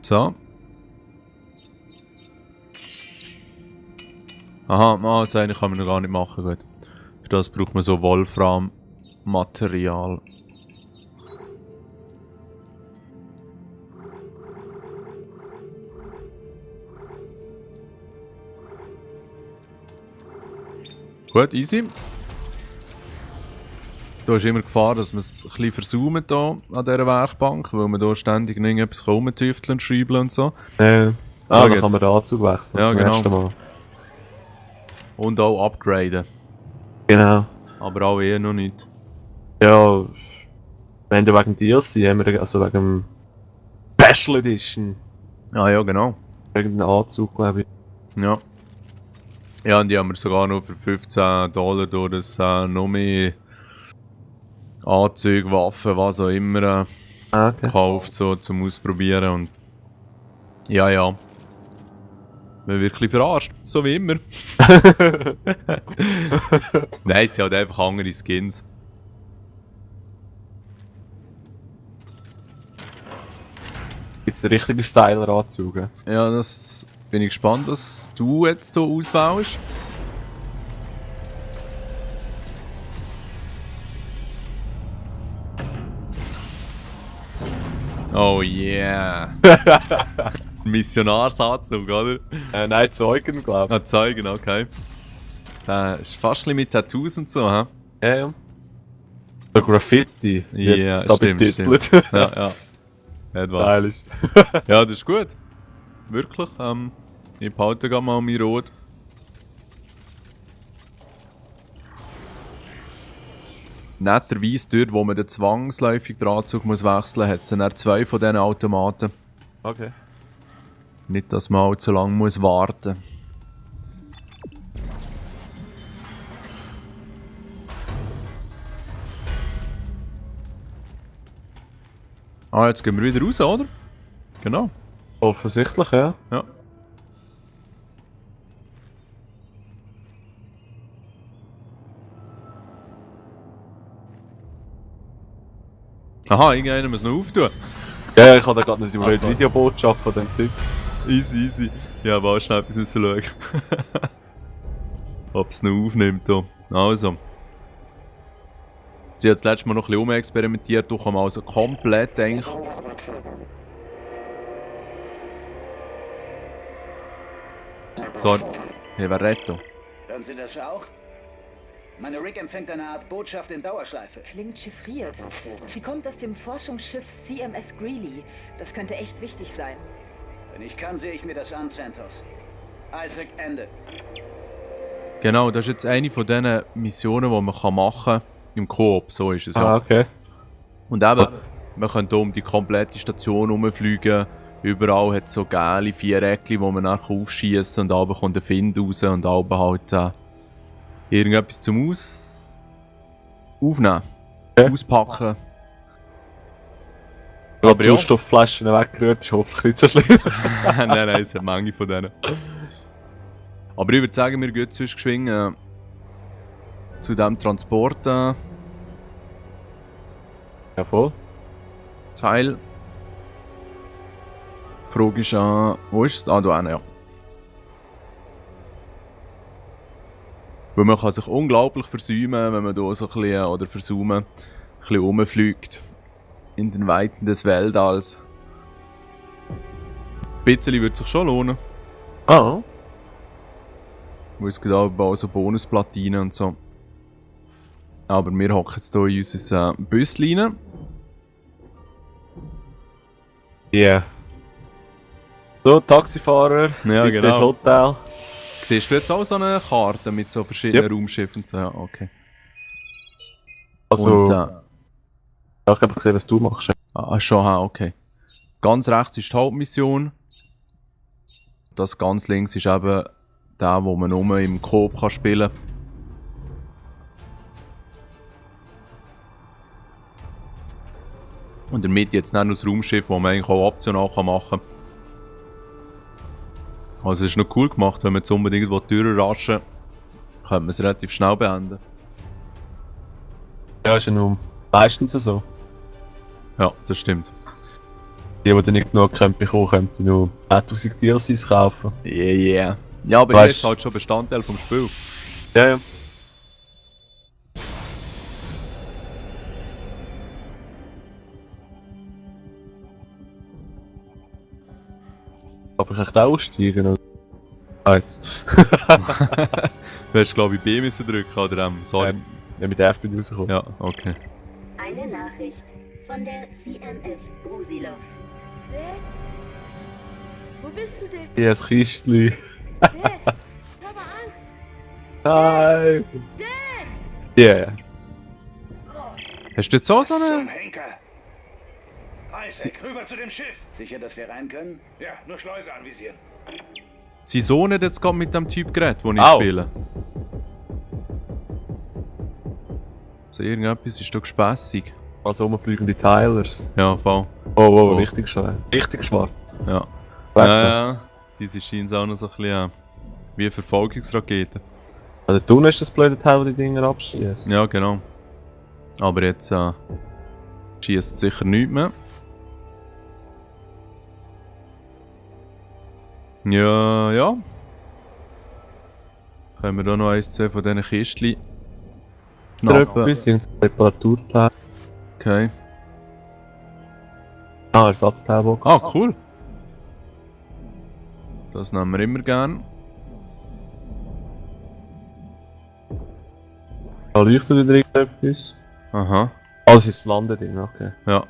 So. Aha, das eigentlich kann man noch gar nicht machen, gut. Für das braucht man so Wolfram-Material. Gut, easy. Da ist immer Gefahr, dass man es ein bisschen versaumt hier an dieser Werkbank, weil man hier ständig irgendetwas rumtüfteln und schreiben und so. Dann kann man den Anzug wechseln Ja, zum genau. ersten Mal. Und auch upgraden. Genau. Aber auch eher noch nicht. Ja, wenn wir wegen DLC haben wir also wegen dem Special Edition Ah ja, genau. irgendeinen Anzug, glaube ich. Ja. Ja, und die haben wir sogar noch für $15 durch das noch mehr Anzüge, Waffen, was auch immer Okay. gekauft, so zum Ausprobieren. Und ja, ja. Man wird ein bisschen verarscht, so wie immer. Nein, es sind halt einfach andere Skins. Gibt's einen richtigen Styler-Anzug? Ja, das bin ich gespannt, was du jetzt hier auswählst. Oh yeah! Missionarsanzug, oder? Nein, Zeugen, glaube Ah, Zeugen, okay. Ist fast ein bisschen mit Tattoos und so, hä? ich. Ja. So Graffiti. Ja, da stimmt, betitelt. stimmt. Ja, ja. Nicht was. Geil ist. Ja, das ist gut. Wirklich. Ich behalte gerade mal mein Rot. Netterweise dort, wo man den zwangsläufig den Anzug muss wechseln muss, hat es dann 2 von diesen Automaten. Okay. Nicht, dass man allzu lange muss warten. Ah, jetzt gehen wir wieder raus, oder? Genau. Offensichtlich, ja. Ja. Aha, irgendeiner muss noch auftun. Ja, ich habe da gerade eine Also. Videobotschaft von dem Typ. Easy, easy. Ja, aber auch schnell etwas schauen. Ob es noch aufnimmt hier. Also. Sie hat das letzte Mal noch ein bisschen experimentiert, du kommst also komplett eigentlich. So, hier wäre Retto. Hören Sie das auch? Meine Rig empfängt eine Art Botschaft in Dauerschleife. Klingt chiffriert. Sie kommt aus dem Forschungsschiff CMS Greely. Das könnte echt wichtig sein. Wenn ich kann, sehe ich mir das an, Santos. Aldrich, Ende. Genau, das ist jetzt eine von diesen Missionen, die man machen kann im Koop, so ist es ja. Ah, okay. Und eben, man kann hier um die komplette Station herumfliegen. Überall hat es so geile Viereckchen, wo man nachher aufschießen und oben kommt der Find raus und oben halt irgendetwas zum Aufnehmen. Okay. Auspacken. Wenn Aber die ja. Sauerstoffflaschen weggerührt, ist hoffentlich nicht so schlimm. Nein, es hat Menge von denen. Aber ich würde sagen, wir gehen sonst geschwind zu diesem Transport Ja, voll. Teil. Die Frage ist, wo ist es? Ah, da hinten, ja. Weil man kann sich unglaublich versäumen, wenn man hier so ein bisschen, oder versaumen, ein bisschen rumfliegt. In den Weiten des Weltalls. Ein bisschen würde sich schon lohnen. Ah. Weil es gibt auch so Bonusplatinen und so. Aber wir hocken jetzt hier in unser Büsschen rein. Yeah. So, Taxifahrer, Ja, bitte genau. ins Hotel. Siehst du jetzt auch so eine Karte mit so verschiedenen Yep. Raumschiffen und so? Ja, okay. Also, Und, ja, ich habe gesehen, was du machst. schon, okay. Ganz rechts ist die Hauptmission. Das ganz links ist eben der, wo man nur im Coop kann spielen kann. Und damit jetzt nicht nur das Raumschiff, das man eigentlich auch optional machen kann. Also es ist noch cool gemacht, wenn man jetzt unbedingt durchraschen will, könnte man es relativ schnell beenden. Ja, ist ja nur meistens so. Ja, das stimmt. Die dann nicht genug bekommen können, könnten nur 1000 DLCs kaufen. Yeah. Ja, aber Weißt- das ist halt schon Bestandteil vom Spiel. Ja, ja. Darf ich echt aussteigen? Oder? Ah, jetzt. Du hast glaube ich B müssen drücken oder sorry. Ja, mit der F bin ich rausgekommen. Ja, okay. Eine Nachricht von der CMS Brusilov. Dad? Wo bist du denn? Ja, das Kistchen. Dad? Ich habe Angst. Nein! Dad! Yeah. Hast du jetzt auch so Zum eine... Henker! Isaac, rüber zu dem Schiff! Sicher, dass wir rein können? Ja, nur Schleuse anvisieren. Sein Sohn hat jetzt gerade mit dem Typ geredet, den ich Au. spiele. So irgendetwas ist doch gespässig. Also rumfliegende Tylers. Ja, voll. Oh, Oh. richtig schwarz. Richtig schwarz. Ja. Weißt Ja. Diese scheint auch noch so ein bisschen wie Verfolgungsraketen. Also du hast das blöde Teil, wo die Dinger abschießt. Ja, genau. Aber jetzt schießt sicher nichts mehr. Ja. Können wir da noch 1, 2 von diesen Kistchen schnappen? Etwas, irgendein Reparaturteil. Okay. Ah, Ersatzteilbox. Ah, cool. Das nehmen wir immer gern. Da leuchtet wieder irgendetwas. Aha. Ah, das ist das Landeding, okay. Ja.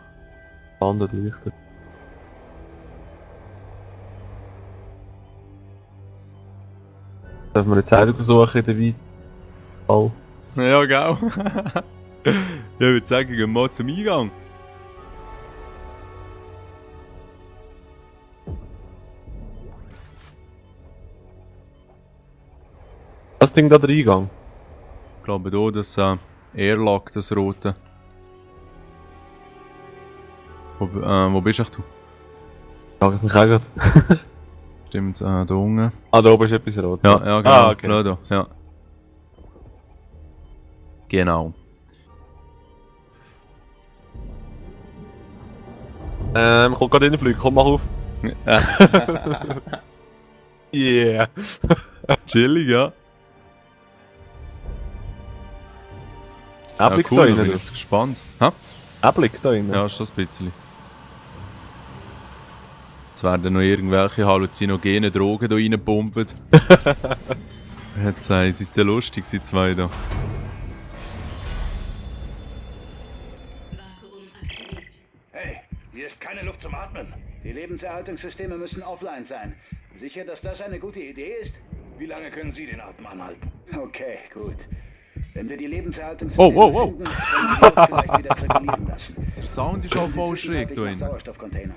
Landet leuchtet. Darf man eine Zeitung suchen in der Weite? Oh. Ja, genau. Ja, ich würde sagen, gehen wir mal zum Eingang. Das Ding da der Eingang. Ich glaube hier, das Airlock, das rote. Wo bist du? Frage ich mich auch gerade. Stimmt, da unten. Ah, da oben ist etwas rot. Ja, ja, genau. Ah, okay. Schau da, ja. Genau. Kommt gerade reinfliegen, komm, mach auf. Yeah. Chillig, ja. Er Ja, blickt cool, da ich bin rein. jetzt gespannt. Ha? Er blickt da rein. Ja, schon ein bisschen. Jetzt werden noch irgendwelche halluzinogenen Drogen hier reingepumpt. Jetzt es ist der lustig, sie zwei da. Hey, hier ist keine Luft zum Atmen. Die Lebenserhaltungssysteme müssen offline sein. Sicher, dass das eine gute Idee ist? Wie lange können Sie den Atem anhalten? Okay, gut. Wenn wir die Lebenserhaltungssysteme Oh. finden, können wir die Luft vielleicht wieder zirkulieren lassen. Der Sound ist auch voll schräg da Nach drin. Sauerstoffcontainern.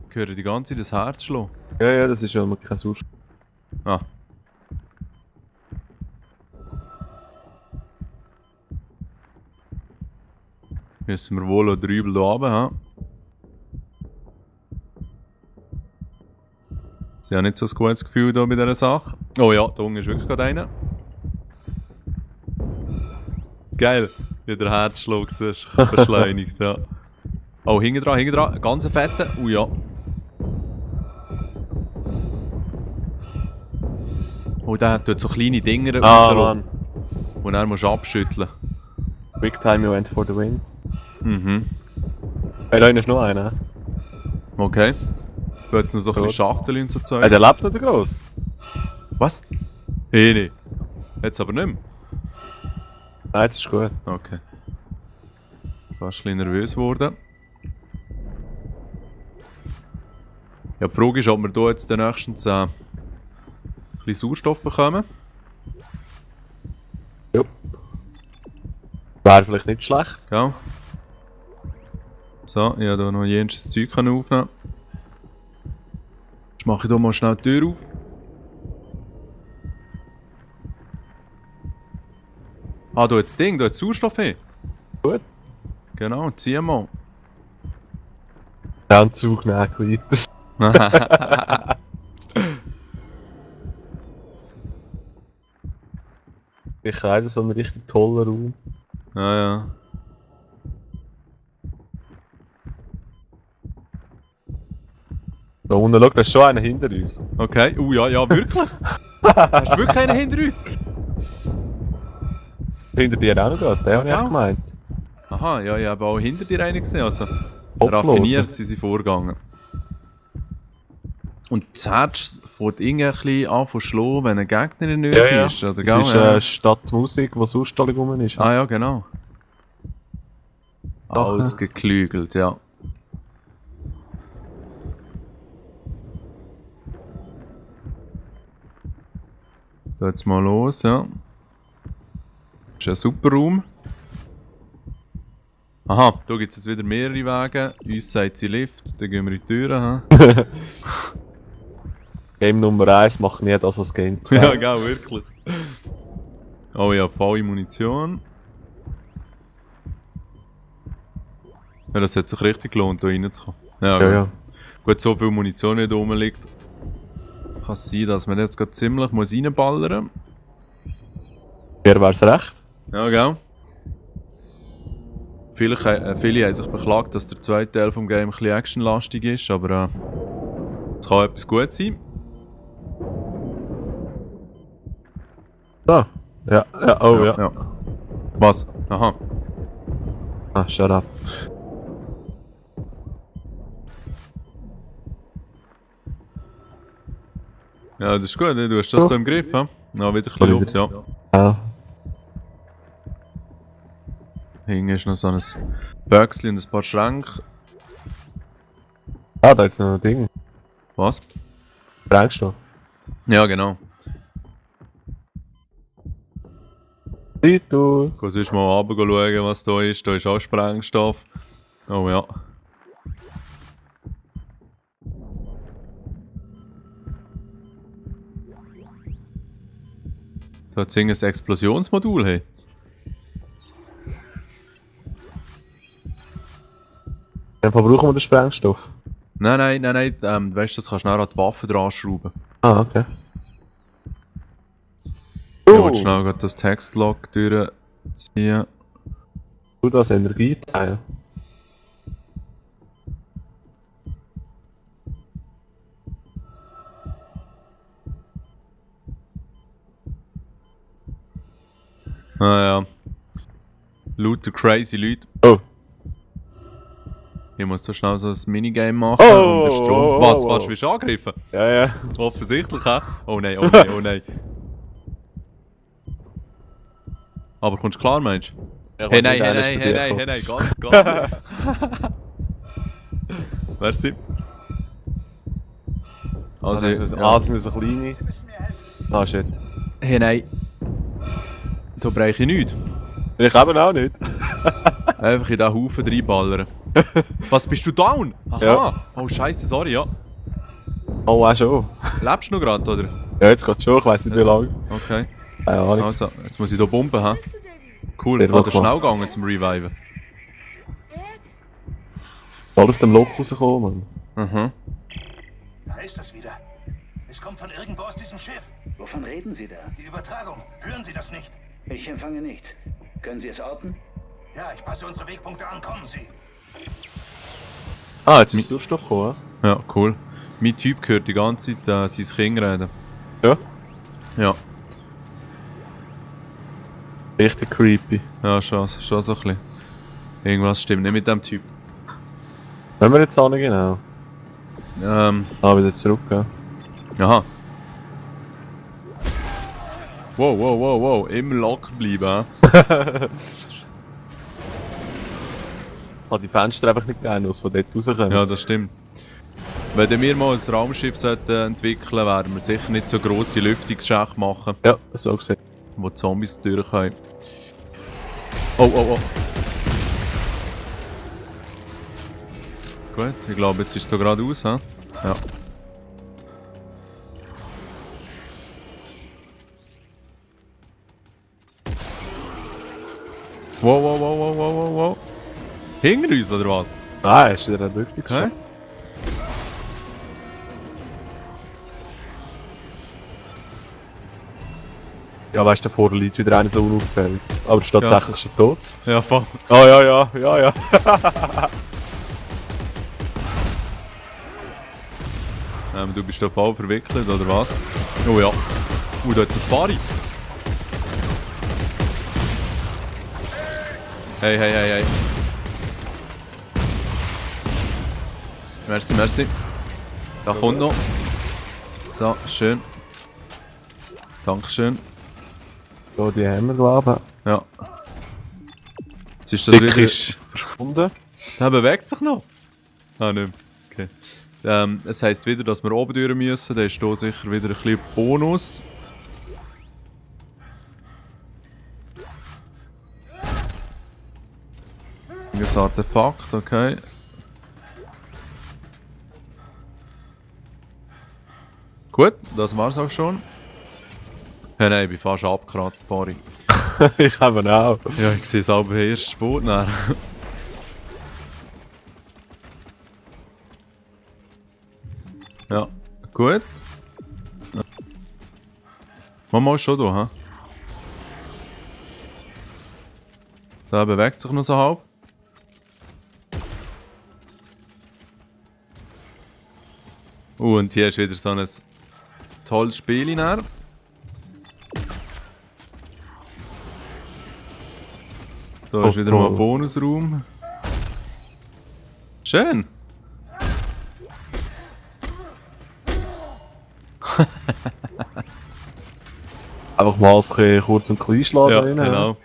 Ich höre die ganze Zeit das Herz schlagen. Ja, das ist ja immer kein Sauerstoff. Ah. Müssen wir wohl oder übel hier runter haben. Sie haben nicht so ein gutes Gefühl hier bei dieser Sache. Oh ja, da unten ist wirklich gerade einer. Geil, wie der Herzschlag ist beschleunigt, ja. Oh, hinten dran, ganz fette. Oh ja. Oh, der tut so kleine Dinger rauslassen, Mann. die er musst abschütteln. Big time you went for the win. Mhm. Hey, da ist noch einer. Okay. Ich will jetzt noch so ein Gut. bisschen Schachtel und so Zeug. Hey, der lebt noch, der Gross. Was? Nee. Jetzt aber nicht mehr. Nein, das ist gut. Okay. Fast ein bisschen nervös geworden. Ja, die Frage ist, ob wir hier jetzt nächstens ein bisschen Sauerstoff bekommen. Ja. Wäre vielleicht nicht schlecht. Ja. So, ich habe hier noch jenes Zeug aufnehmen. Jetzt mache ich hier mal schnell die Tür auf. Ah, da hat das Ding, da hat Sauerstoff hin. Gut. Genau, zieh mal. Ja, ein Zug nehmen, weiter. Ich habe so einen richtig tollen Raum. Ja. Da unten, schau, da ist schon einer hinter uns. Okay, ja, wirklich? Hast du wirklich einen hinter uns? Hinter dir auch noch gerade, der habe ich Ja. echt gemeint. Aha, ja, ich habe auch hinter dir einen gesehen, also Hopplosen. raffiniert sind sie vorgegangen. Und das Herz fängt irgendwie ein bisschen an zu schlagen, wenn ein Gegner in der Nähe ist, oder? Das ist Ja. Stadtmusik, die sonst alle rum ist. Ah ja, genau. Sachen. Ausgeklügelt, ja. Da jetzt mal los, ja. Ist ein super Raum. Aha, da gibt es wieder mehrere Wege. Uns sagt sie Lift, dann gehen wir in die Türen. Game Nummer 1 macht nie das, was Game Ja, sagt. genau, wirklich. Oh ja, volle Munition. Ja, das hat sich richtig gelohnt, hier reinzukommen. Ja, Ja. Gut, so viel Munition nicht rumliegt. Kann es sein, dass man jetzt gerade ziemlich muss reinballern muss. Wer wär's recht? Ja, gell? Viele haben sich beklagt, dass der zweite Teil vom Game ein bisschen actionlastig ist, aber es kann etwas gut sein. Da. Ja, ja. Was? Aha. Ah, shut up. Ja, das ist gut, du hast das hier im Griff, hä? Ja, wieder ein bisschen Luft, ja. Ja. Hinten ist noch so ein Böckchen und ein paar Schränke. Ah, da ist noch ein Ding. Was? Sprengstoff. Ja, genau. Titus. Geh sonst mal runter schauen, was da ist. Da ist auch Sprengstoff. Oh ja. Da hat es ein Explosionsmodul, hey. Dann verbrauchen wir den Sprengstoff. Nein, weißt du, das kannst du nachher an die Waffe dran schrauben. Ah, okay. Ich wollte schnell grad das Textlog durchziehen. Du das Energieteil. Ah ja. Lauter crazy Leute. Oh. Ich muss da schnell so ein Minigame machen. Oh, um den Strom. oh, oh, Was? oh. Willst du angegriffen? Ja, ja. Offensichtlich, hä? Oh nein, oh nein, oh nein. Aber kommst du klar, meinst du? Hey nein, ganz. Merci. Also, Ah, das sind so kleine. Ah, shit. hey nein. Da breche ich nichts. Ich eben auch nicht. Einfach in diesen Haufen reinballern. Was, bist du down? Aha. Ja. Oh scheiße, sorry, ja. Oh, auch schon. Lebst du noch gerade, oder? Ja, jetzt geht's schon, ich weiss nicht wie lange. Okay. Keine Ahnung. Also, jetzt muss ich hier bomben, hä? Cool, Der hat er Rock, schnell gegangen zum Reviven. Voll aus dem Loch rausgekommen, Mann. Mhm. Da ist es wieder. Es kommt von irgendwo aus diesem Schiff. Wovon reden Sie da? Die Übertragung. Hören Sie das nicht? Ich empfange nichts. Können Sie es orten? Ja, ich passe unsere Wegpunkte an. Kommen Sie. Ah, jetzt ist Sauerstoff gekommen, Ja, cool. Mein Typ hört die ganze Zeit sein Kind reden. ja? Ja, Richtig creepy. ja, schon so ein bisschen. Irgendwas stimmt nicht mit dem Typ. Wenn wir jetzt an genau? Ah, wieder zurück, ja. Aha. Wow, immer locker bleiben, hä? Ah, die Fenster einfach nicht gerne, was von dort rauskommen. Ja, das stimmt. Wenn wir mal ein Raumschiff entwickeln sollten, werden wir sicher nicht so grosse Lüftungsschächte machen, Ja, so gesehen. wo die Zombies durch können. Oh. Gut, ich glaube, jetzt ist es so geradeaus, hä? Ja. Wow. Hinter uns, oder was? Ah, ist wieder ein Lüftung. Hä? Ja, weißt du, da vorne liegt wieder einer so unauffällig. Aber er ist tatsächlich schon tot. Ja, voll. Ah, ja. Du bist da voll verwickelt, oder was? Oh ja. Da hat es ein Pari. Hey. Merci. Da kommt noch. So, schön. Dankeschön. Ja, die haben wir, glaube ich. Ja. Jetzt ist das wieder... ist verschwunden. Der bewegt sich noch. Ah, nicht mehr. Okay. Es heisst wieder, dass wir oben durch müssen. Da ist hier sicher wieder ein bisschen Bonus. Ein Artefakt, okay. Gut, das war's auch schon. Ja, nein, ich bin fast abgekratzt vorhin. Ich habe ihn auch. Ja, ich sehe es auch bei ersten Sport nachher. Ja, gut. Mama ist schon da, hä? Da bewegt sich noch so halb. Und hier ist wieder so ein tolles Spiel in der. Da ist wieder mal ein Bonusraum. Schön! Einfach mal kurz und klein schlagen. Ja, rein. genau.